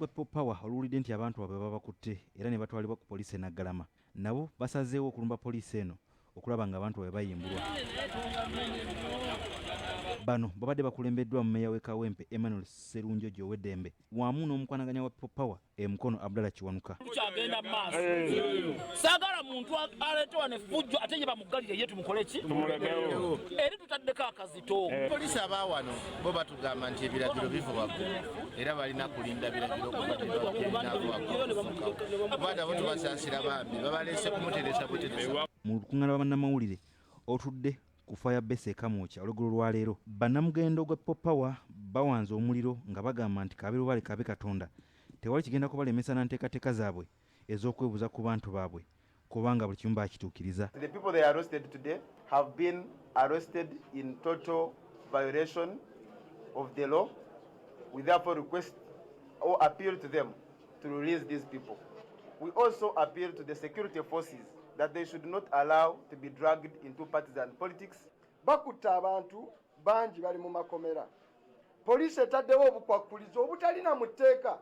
gwa People Power oluwulidde nti abantu baabwe babakutte era ne batwalibwa ku poliisi e Naggalama, nabo basazeewo okulumba poliisi eno okulaba ng'abantu baabwe bayimbulwa. Bano babadde bakulembeddwamu Meeya w'e Kawempe Emmanuel Sserunjogi Oweddembe wamu n'omukwanaganya wa People Power e Mukono Abdallah Kiwanuka. Kyagenda maaso. Saagala muntu aleete wano effujjo ate ye bamuggalire ye tumukole ki? Tumulekewo. Eri tutaddeko akazito. Poliisi aba wano bo batugamba nti ebiragiro biva waggulu era balina kulinda biragiro okuva gye waggulu kuba nabo tubasaasira bambi babaleese kumuteresa buteresa. Mu lukuŋŋaana lwa bannamawulire olutudde ku Fire Base e Kamwokya olweggulo lwa leero, bannamugendo gwa People Power bawanze omuliro nga bagamba nti kabe lubaale kabe Katonda tewali kigenda kubalemesa na nteekateeka zaabwe ez'okwebuuza ku bantu baabwe kubanga buli kimu baakituukiriza. The people they arrested today have been arrested in total violation of the law. We therefore request or appeal to them to release these people. We also appeal to the security forces that they should not allow to be dragged into partisan politics. Bakutte abantu bangi bali mu makomera. Poliisi etaddewo obukwakkulizo obutalina mu tteeka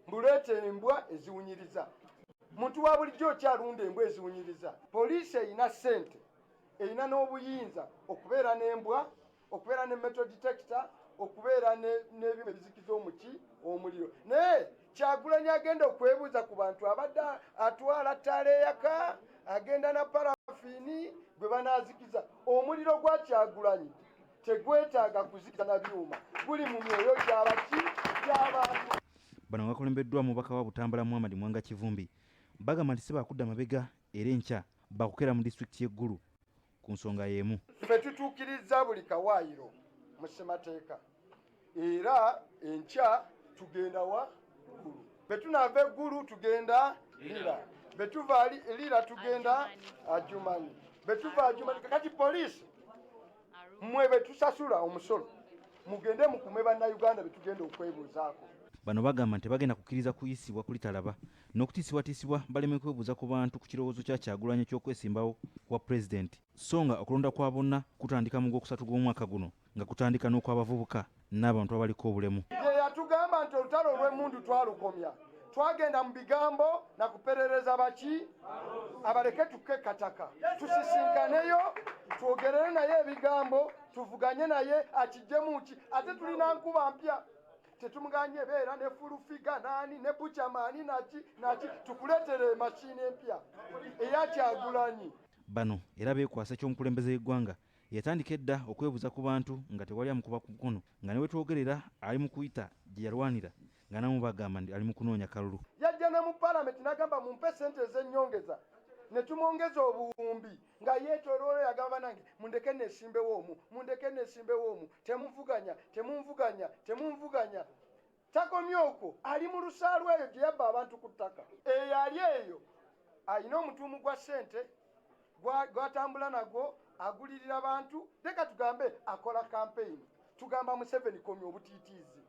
mbuleeta embwa eziwunyiriza. Muntu wa bulijjo okyalunda embwa eziwunyiriza? Poliisi erina ssente, erina n'obuyinza okubeera n'embwa, okubeera ne metal detector, okubeera n'ebyuma ebizikiza omuki omuliro. Naye Kyagulanyi agenda okwebuuza ku bantu abadde atwala ttaala eyaka, agenda na parafiini gwe banaazikiza. Omuliro gwa Kyagulanyi tegwetaaga kuzikiza na byuma, guli mu myoyo gy'abaki gy'abantu. Bano nga bakulembeddwa omubaka wa Butambala Muhammad Mwanga Kivumbi bagamba nti si baakudda mabega era enkya baakukeera mu disitulikiti y'e Gulu ku nsonga y'emu. Ffe tutuukirizza buli kawaayiro mu ssemateeka era enkya tugenda wa Gulu. Bwe tunaava e Gulu tugenda Lira, bwe tuva Lira tugenda Adjumani, bwe tuva Adjumani. Kakati poliisi mmwe be tusasula omusolo mugende mukume Bannayuganda be tugenda okwebuuzaako. Bano bagamba nti tebagenda kukkiriza kuyisibwa kulitalaba n'okutiisibwatiisibwa baleme kwebuuza ku bantu ku kirowoozo kya Kyagulanyi eky'okwesimbawo ku bwa pulezidenti so nga okulonda kwa bonna kutandika mu Gwokusatu gw'omwaka guno nga kutandika n'okw'abavubuka n'abantu abaliko obulemu. Ye yatugamba nti olutalo olw'emmundu twalukomya, twagenda mu bigambo na kuperereza baki abaleke tukke kataka tusisinkaneyo twogerere naye ebigambo tuvuganye naye akijjemu ki ate tulina nkuba mpya tetumuganye beera ne fulufiga nani ne buchamani naki naki tukuleetere emashini empya eya Kyagulanyi. Bano era beekwasa eky'omukulembeze w'eggwanga eyatandika edda okwebuuza ku bantu nga tewali amukuba ku mukono nga ne wetwogerera ali mu kuyita gye yalwanira nga namu bagamba nti ali mu kunoonya kalulu. Yajja ne mu palamenti n'agamba mumpe ssente ez'ennyongeza ne tumwongeza obuwumbi nga yeetooloola yagamba banange mundeke neesimbewo omu, mundeke neesimbewo omu, temunvuganya, temunvuganya, temunvuganya. Takomye okwo, ali mu lusaalu eyo gye yabba abantu ku ttaka. Eyo ali eyo alina omutuumu gwa ssente gw'atambula nagwo agulirira bantu, leka tugambe akola kampeyini. Tugamba Museveni komya obutiitiizi,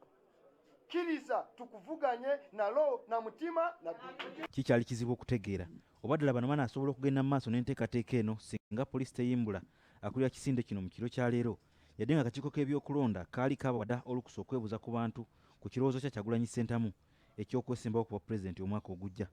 kkiriza tukuvuganye nalo na mutima na ggulu. Kikyali kizibu okutegeera oba ddala bano banaasobola okugenda mu maaso n'enteekateeka eno singa poliisi teyimbula akulira kisinde kino mu kiro kya leero yadde ng'akakiiko k'ebyokulonda kaali kaabawa dda olukusa okwebuuza ku bantu ku kirowoozo kya Kyagulanyi Ssentamu eky'okwesimbawo ku bwapulezidenti omwaka ogujja.